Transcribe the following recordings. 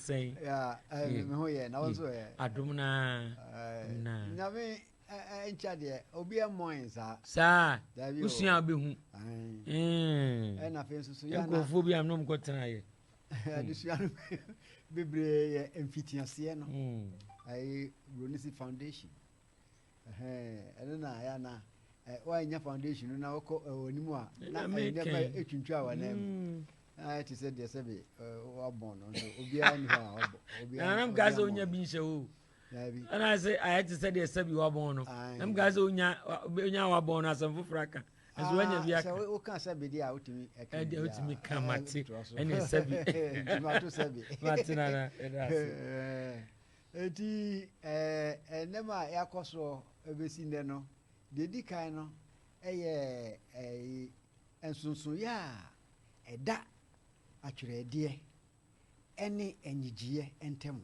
sɛn? Yeah, me ho yɛ na wo nso ɛ? Adom naa. Nyame nkyɛ deɛ obi mmɔn saa. Saa. Wosua a wobɛhu. Ɛna afei nso so yɛ nkurɔfoɔ bi a nom kɔtena yɛ. Adesua no bebree yɛ mfitiaseɛ no. Ɛyɛ Bronisi Foundation. Ɛno na ɛyɛ na woanya foundation no na wokɔ anim a na nneɛma ɛtwintwa wɔ nan mu. Na ayɛ te sɛ deɛ sɛbe wabɔn no nso obiara nni hɔ a wabɔ. Obiara nam kaa sɛ wonya bi nhyɛ o. Ɛna sɛ ayɛ te sɛ deɛ sɛbe wabɔn no. Nam kaa sɛ wonya wabɔn no asɛm foforɔ aka. Nso woanya bi aka. Sɛ woka sɛbe deɛ a wotumi ɛka. Ɛdeɛ wotumi ka mate ɛne sɛbe. Nti mato sɛbe. Mate nana ɛda ase. Enti nneɛma a yɛakɔ soɔ bɛsi nnɛ no, deɛ ɛdi kan no yɛ nsonsonoeɛ a ɛda atwerɛdeɛ ne nnyegyeeɛ ntam.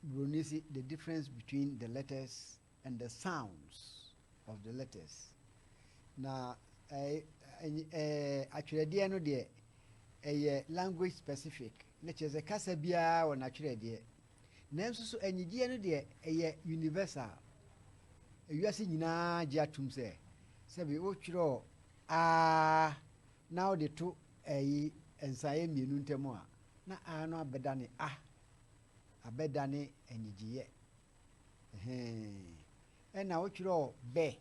Buroni se the difference between the letters and the sounds of the letters. Na atwerɛdeɛ no deɛ, ɛyɛ language specific, na kyerɛ sɛ kasa biara wɔ n'atwerɛdeɛ. Nanso so anigyeɛ no deɛ, ɛyɛ universal. Ewiase nyinaa gye atom sɛ, sɛbe wotwerɛ a na wode to ɛyi nsaeɛ mmienu ntam a, na a no abɛdane a, abɛdane anigyeɛ. Ɛhɛn. Ɛna wotwerɛ bɛ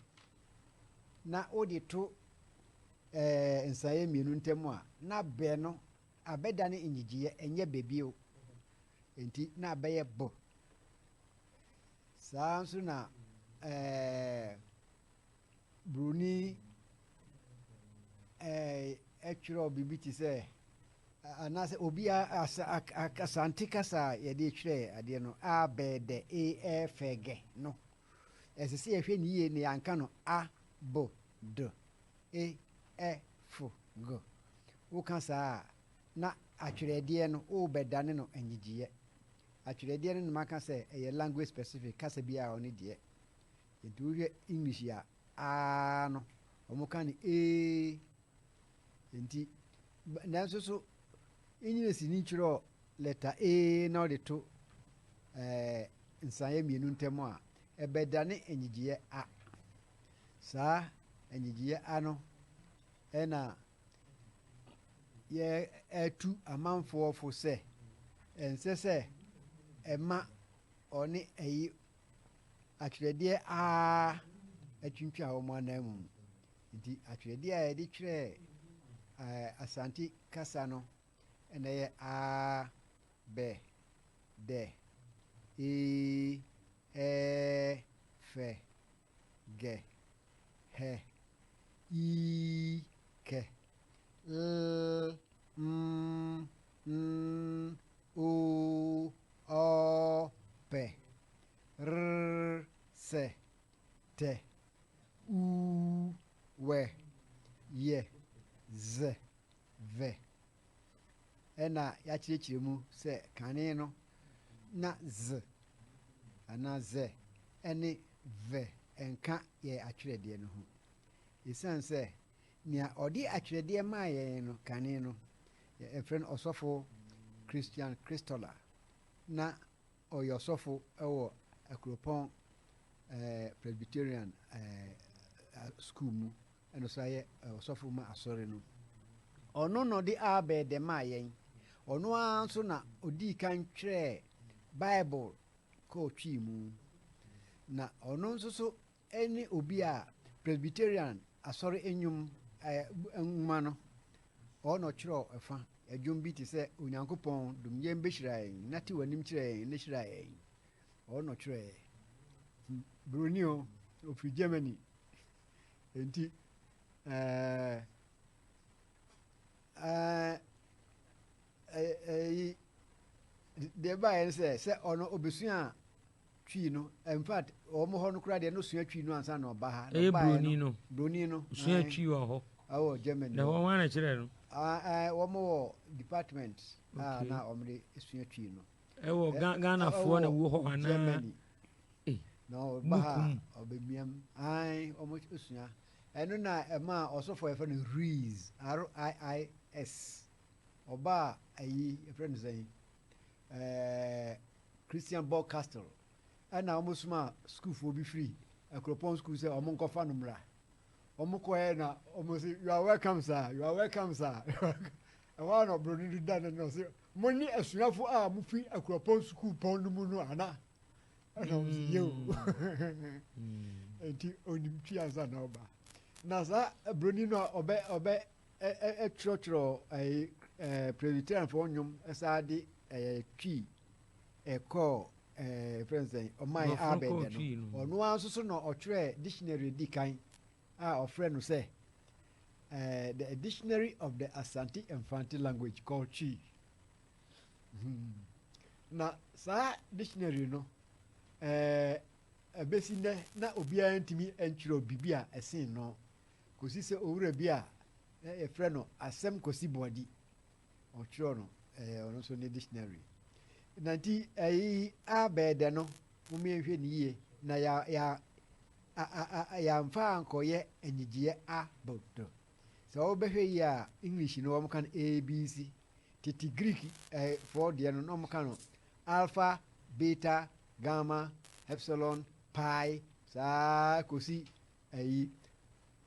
na wode to nsaeɛ mmienu ntam a, na bɛ no abɛdane nnyegyeeɛ, ɛnyɛ bɛ bio. Enti na abɛyɛ b. Saa nso na buroni twerɛ biribi te sɛ anaasɛ obi Asante kasa a yɛde twerɛ adeɛ no, a bɛ dɛ e ɛ fɛ gɛ no, ɛsɛ sɛ yɛhwɛ no yie na yɛanka no a b d e ɛ f g. Woka saa a, na atwerɛdeɛ no worebɛdane no nnyegyeeɛ. Atwerɛdeɛ no na maka sɛ ɛyɛ language specific, kasa biara ɔne deɛ. Nti wohwɛ English a, aa no, wɔka no ee. Nti, nanso so Engiresini twerɛ lɛta ee na ɔde to ɛɛ nsaeɛ mmienu ntam a, ɛbɛdane nnyegyeeɛ a. Saa nnyegyeeɛ a no ɛna yɛatu amanfoɔ fo sɛ ɛnsɛ sɛ ɛma ɔne ɛyi atwerɛdeɛ a atwintwan wɔn anan mu. Nti atwerɛdeɛ a yɛde twerɛ Asante kasa no ɛna ɛyɛ a, b, d, e, ɛ, f, g, h, i, k, l, m, n, o, ɔ, p, r, s, t, u, w, y, z, v. Ɛna yɛakyerɛkyerɛ mu sɛ kane no na z anaa z ne v nka yɛn atwerɛdeɛ no ho. Ɛsiane sɛ nea ɔde atwerɛdeɛ maa yɛn no kane no, yɛfrɛ no ɔsɔfo Christian Christola, na ɔyɛ ɔsɔfo wɔ Akuropɔn Presbyterian school mu, ɛna ɔsan yɛ ɔsɔfo ma asɔre no. Ɔno na ɔde abɛɛdɛ maa yɛn. Ɔno ara nso na ɔdii kan twerɛɛ Bible kɔɔ Twi mu. Na ɔno nso so ne obi a Presbyterian asɔre nnwom nwoma no, ɔno na ɔtwerɛɛ ɛfa. Ɛdwom bi te sɛ Onyankopɔn dom yɛn bɛhyira yɛn, na te w'anim kyerɛ yɛn, na hyira yɛn. Ɔno na ɔtwerɛɛ. Buroni o, ɔfiri Germany. Enti, ɛɛ, deɛ ɛbaeɛ no sɛ ɔno ɔbɛsua Twi no, in fact, wɔn hɔ no koraa deɛ no sua Twi no ansa na ɔba ha. Ɛyɛ broni no. Broni no. Sua Twi wɔ hɔ. Ɛwɔ Germany. Na wɔn ana kyerɛ no? Wɔn wɔ department a na wɔn de sua Twi no. Ɛwɔ Ghanafoɔ na wɔ hɔ anaa? Germany. Na ɔba ha ɔbɛmiam. Ae, wɔn sua. Ɛno na ɛma ɔsɔfo a yɛfrɛ no Riis, R-I-I-S. Ɔbaa ayi yɛfrɛ no sɛn ɛɛ Christian Ball Castle ɛna wɔn soma sukuufoɔ bi firi Akuropɔn sukuu sɛ wɔn nkɔfa no mmra. Wɔn kɔɛ na wɔn sɛ you are welcome sir, you are welcome sir. Ɛhɔ ara na ɔbroni no da ne no sɛ mo ne asuafo a mo fi Akuropɔn sukuu pɔn no mu no ana? Ɛna wɔn sɛ yeo. Nti onim twi ansa na ɔba. Na saa broni no a ɔbɛ ɔbɛ ɛtwerɛtwerɛ ɛyi ɛɛ Presbyterianfoɔ nnwom ɛsaa de ɛyɛ twi ɛkɔɔ ɛɛ fɛn sɛn ɔman abɛɛdɛ no ɔno ara nso so na ɔtwerɛ dictionary di kan a ɔfrɛ no sɛ ɛɛ the dictionary of the Asante and Fanti language called Twi. Hmm. Na saa dictionary no ɛɛ ɛbɛsi nnɛ na obiara ntumi ntwerɛ biribi a ɛsen no kɔsi sɛ owura bi a na yɛfrɛ no Asɛm Kwasi Boadi ɔtwerɛ no ɛɛ ɔno nso ne dictionary. Na nti ɛyi abɛɛdɛ no mo yɛnhwɛ ne yie na ya ya a a a yɛamfa ankɔyɛ anyigyeɛ abɔdɔ. Sɛ wobɛhwɛ yie a English no wɔn ka no ABC tete Greek ɛɛ foɔ deɛ no na wɔn ka no alpha beta gamma epsilon pi saa kɔsi ɛyi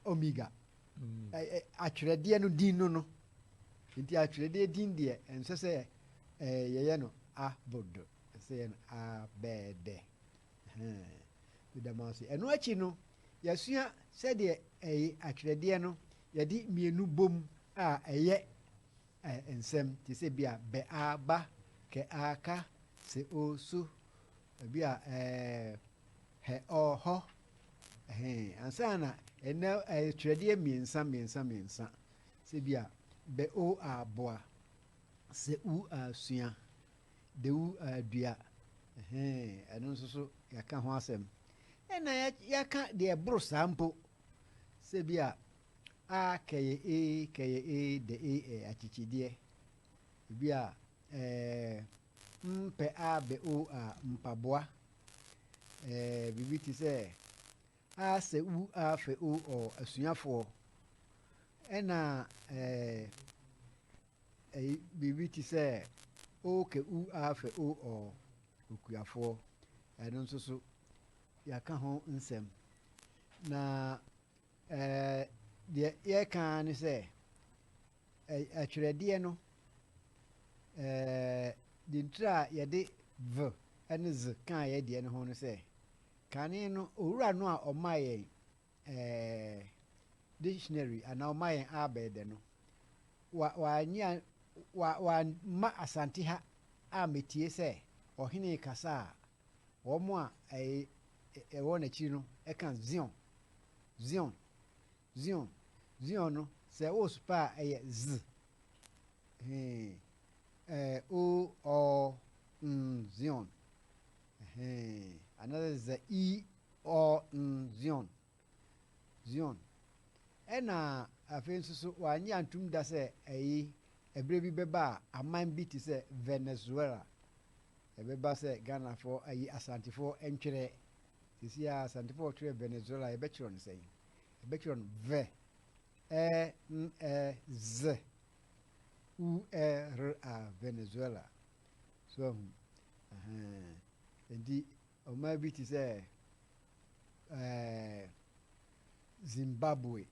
omega. Atwerɛdeɛ no din no no nti atwerɛdeɛ din deɛ ɛnsɛ sɛ ɛɛ yɛyɛ no abɔdɔ ɛsɛ yɛ no abɛɛdɛ ɛdɛm ase. Ɛno akyi no yɛsua sɛdeɛ ɛyi atwerɛdeɛ no yɛde mmienu bom a ɛyɛ ɛɛ nsɛm te sɛ bi a bɛ a ba kɛ a ka sɛ o so ebi a ɛɛ hɛ ɔ hɔ ɛhɛn ansa na ɛnɛ ɛyɛ twerɛdeɛ mmiɛnsa mmiɛnsa mmiɛnsa sɛ bi a bɛ o a boa sɛ u a sua de u a dua ɛhɛn ɛno nso so yɛaka ho asɛm ɛna yɛaka deɛ ɛboro saa mpo sɛ bi a a kɛyɛ e kɛyɛ e de e ɛ akyekyedeɛ ebi a ɛɛ mpɛ a bɛ o a mpaboa ɛɛ biribi te sɛ a sɛ u a fɛ o ɔ asuafoɔ ɛna ɛɛ ɛyi biribi te sɛ o kɛ u a fɛ o ɔ okuafoɔ ɛno nso so yɛaka ho nsɛm na ɛɛ deɛ yɛka ne sɛ atwerɛdeɛ no ɛɛ deɛ ntiri a yɛde v ɛne z kaa yɛ deɛ no ho no sɛ kane no owura no a ɔma yɛn ɛɛ dictionary anaa ɔma yɛn abɛɛdɛ no wa wanye wa wamma Asante ha a metie sɛ ɔhene kasa a wɔn a ɛyɛ ɛwɔ n'akyiri no ɛka zion zion zion zion no sɛ ɔɔsupa a ɛyɛ z hɛn ɛɛ o ɔ n zion hɛn another z i ɔ n zion zion. Ɛna afei nso so wanye antum da sɛ ɛyi ɛberɛ bi bɛba a aman bi te sɛ Venezuela ɛbɛba sɛ Ghanafoɔ ayi Asantefoɔ ntwerɛ sisi a Asantefoɔ twerɛ Venezuela yɛbɛtwerɛ no sɛn? Yɛbɛtwerɛ no V Ɛ N Ɛ Z U Ɛ R A Venezuela. So ahu ɛhɛn nti ɔman bi te sɛ ɛɛ Zimbabwe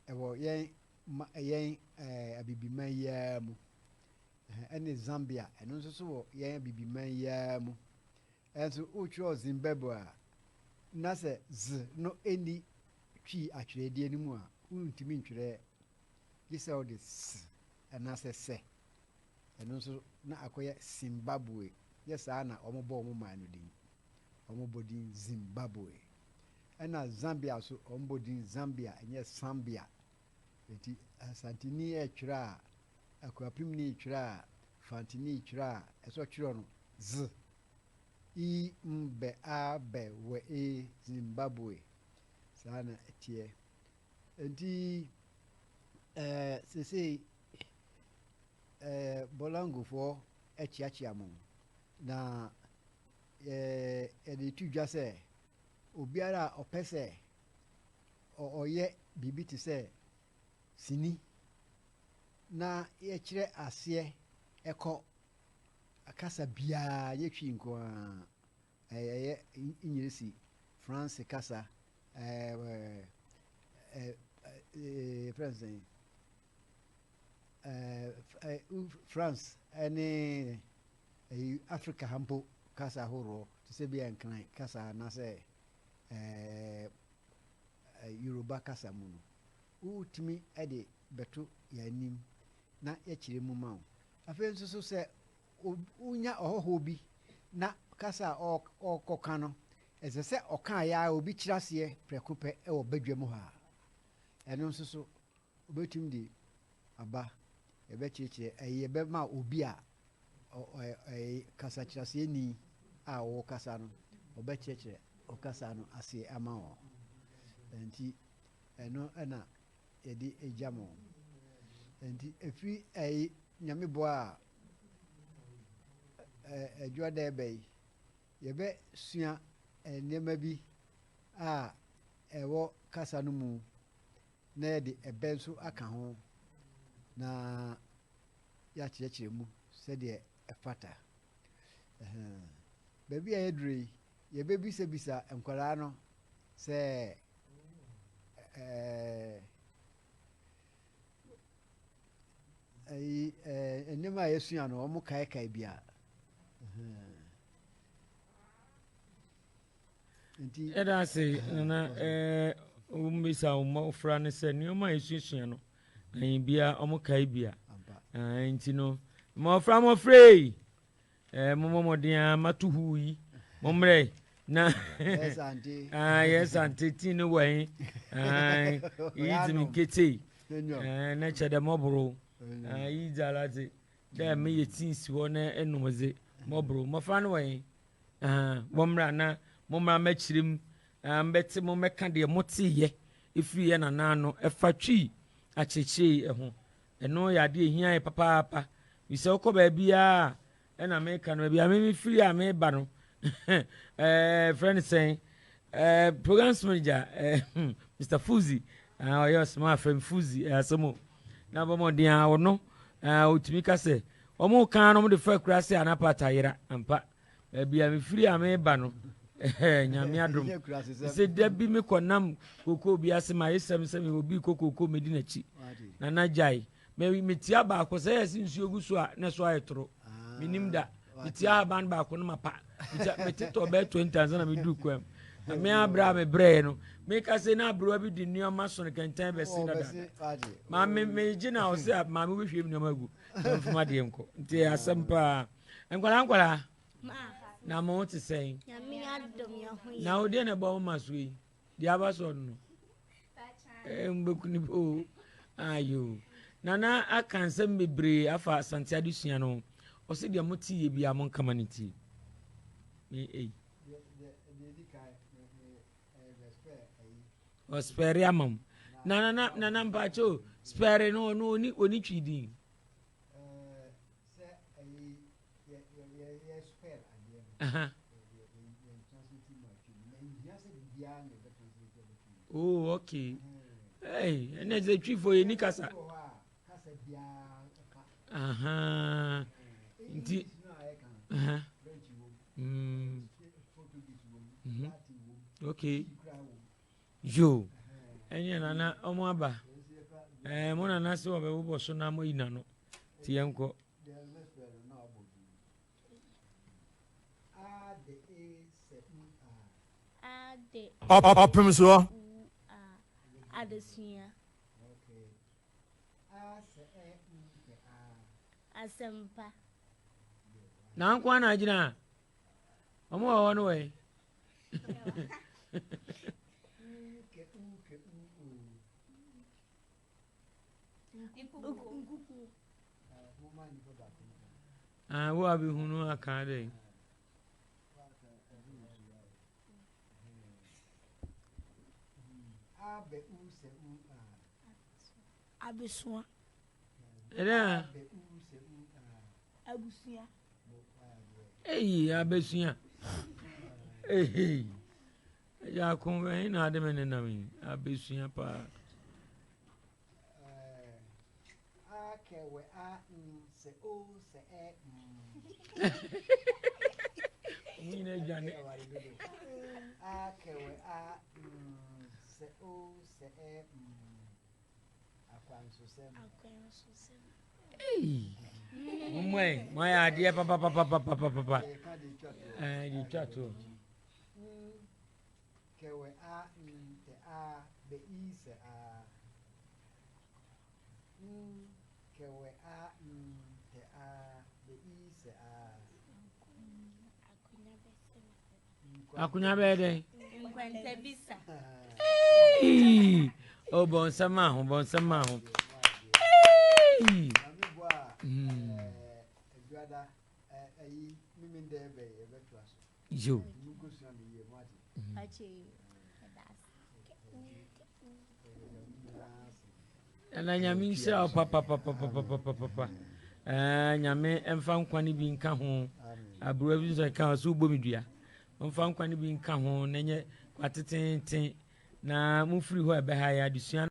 ɛwɔ yɛn ma yɛn ɛɛ abibiman yi ara mu ɛne Zambia ɛno nso so wɔ yɛn abibiman yi ara mu. Ɛnso wotwerɛ Zimbabwe a na sɛ z no ɛni twi atwerɛdeɛ no mu a wontumi ntwerɛ gye sɛ wode s anaasɛ sɛ ɛno nso na akɔyɛ Zimbabwe. Yɛ saa na wɔbɔ wɔn man no din wɔbɔ din Zimbabwe. Ɛna Zambia so wɔbɔ din Zambia ɛnyɛ Sambia. Nti Asanteni ɛtwerɛ a Akuapemni twerɛ a Fantini twerɛ a ɛsɛ ɔtwerɛ no z i m bɛ a bɛ wɛ e Zimbabwe. Saa na ɛteɛ. Nti ɛɛ sesei ɛɛ Bɔlangofoɔ akyiakyia mo na ɛɛ yɛde tu dwa sɛ obiara a ɔpɛ sɛ ɔyɛ biribi te sɛ sini. na yɛkyerɛ aseɛ kɔ kasa biara, nyɛ Twi nko ara, ɛyɛ Inyirisi, Franse kasa, ɛɛ ɛɛ yɛfrɛ no sɛn, ɛɛ France ne ɛyi Africa ha mpo kasa ahoroɔ te sɛ bi a Nkran kasa anaasɛ ɛɛ Yoruba kasa mu no, wotumi de bɛto yɛn anim na yɛkyerɛ mu ma wo. Afei nso so sɛ wonya ɔhɔhoɔ bi na kasa a ɔrekɔka no, ɛsɛ sɛ ɔka a yɛ ara obi kyerɛ aseɛ prɛko pɛ wɔ badwa mu hɔ a, ɛno nso so wobɛtumi de aba, yɛbɛkyerɛkyerɛ, ɛyɛ yɛbɛma obi a ɛyɛ kasakyerɛaseɛni a ɔwɔ kasa no, ɔbɛkyerɛkyerɛ ɔkasa no aseɛ ama wɔn. Nti ɛno na yɛde gya mo. Nti ɛfiri ɛyi Nyame boa a ɛdwoada ɛbɛ yi, yɛbɛsua nneɛma bi a ɛwɔ kasa no mu na yɛde ɛbɛ nso aka ho na yɛakyerɛkyerɛ mu sɛdeɛ ɛfata. Baabi a yɛaduru yi, yɛbɛbisabisa nkwadaa no sɛ ɛɛ ɛyi ɛɛ nneɛma a yɛsua no wɔn kaekae bi a. Nti. Ɛda ase nana ɛɛ wɔmmisa wɔn mmɔfra no sɛ nneɛma a yɛsuasua no ɛn bia wɔn kae bi a. Nti no mmɔfra mmɔfra yi. Eh, mommɔ mmɔden ara mato huu yi mommrɛ na ah, yes ante tii no wɔ he yi dzi me nketsei eh, na kyɛ dɛ mɔboro ah, yi dzi ara dze dɛ meyɛ tii si hɔ na enom dze mɔboro mmɔfra no wɔ he ah, mommra na mommra mɛkyerɛ mu mbɛte mommɛka deɛ moteyɛ ɛfiri yɛ nana ano ɛfa twi akyerɛkyerɛ yi ho Ɛno yɛ adeɛ ɛhia yɛ papaapa. Firi sɛ wokɔ baabiara a, ɛna meka no, baabi a me mefiri a meba no, ɛɛ frɛ no sɛn, ɛɛ programs manager, ɛɛ Mr. Fuzi, ɔyɛ ɔsoma afrɛ me Fuzi, ɛyɛ asɛm o. Na bɔ mmɔden a ɔno, ɛɛ ɔtumi ka sɛ, wɔn kan no wɔn de fa akura sɛ anapa atayera, ampa. Baabi a mefiri a meba no, Nyame adom. Sɛ da bi mekɔ nam koko bi ase ma ayesɛm sɛ mewɔ bi kɔ koko medi n'akyi. Na na gyae. Metia baako sɛ yɛse nsuo gu so a na so ayɛ toro. Menim da. Metia ahaban baako no mapa. Metetɔ bɛyɛ 20 ansa na meduru kwam. Na me abrɛ a mebrɛɛ no, meka sɛ na aberewa bi de nneɛma sono kɛntɛn bɛse dada. Maame megye na ɔsɛ maame wobɛhwie me nneɛma agu. Na mfoma deɛ nkɔ. Nti asɛm paa. Nkwadaa nkwadaa. Na mo ho te sɛn? Na wo deɛ na ɛbɔ wo ma so yi? Deɛ aba soɔ no no. Mbɛku nipa o. Ayo. Nana aka nsɛm bebree afa Asante adesua no. Ɔsɛ deɛ mo te yɛ biara mo nkama ne ti. Me ei. Ɔspɛre ama mo. Na nana nana mpakyɛ o. Spɛre no ɔno oni oni twi din. Oh, okay. Hey, ɛnna sɛ twifo yɛ ni kasa. Aha. Nti. Aha. Mm. Mm -hmm. Okay. Yoo ɛneɛ nana ɔmo aba ɛɛ mo nana se ɔbɛbobɔ so na moayi n'ano nti yɛnkɔ. Ɔpem soɔ. Adesua. Asɛmpa. Na nko ara na agyina a ɔmo wɔ hɔ no wɔ yi. Ah, wo abɛhunu aka dɛ. Abesua. Ɛdɛ. Abusua. Eyi abesua. Eyi. Ɛyɛ ako ɛhe na ade me nenam yi abesua paa. kɛ wɛ a n sɛ o sɛ ɛ m. Ɔmo nyinaa dwane. A kɛ wɛ a n sɛ o sɛ ɛ m. Akwansosɛm. Akwansosɛm. Ei! Mommɔ ɛ, moayɛ adeɛ papapapapapapa. Yɛka de twa toɔ. Ɛɛ, de twa toɔ. N kɛ wɛ a n tɛ a bɛ i sɛ a. N kɛ wɛ a n tɛ a bɛ i sɛ a. Akonnwa bɛsɛ Akonnwa bɛyɛ dɛn? Nkwantabisa. Ei! O bɔ nsɛm a ho, bɔ nsɛm a ho. Ei! Nyame boa a, Adwuada, ayi, Memendɛ bɛ yɛbɛtoa so. Yo. Monkɔsua no yie, moate? Ɛna Nyame nhyira wo papapapapapapa. Ɛɛ Nyame ɛmfa nkwa no bi nka ho. Aberewa bi nso ɛka so wobɔ me dua. Ɔmfa nkwa no bi nka ho na nyɛ kwa tetenten na mofiri hɔ ɛbɛha yɛ adesua.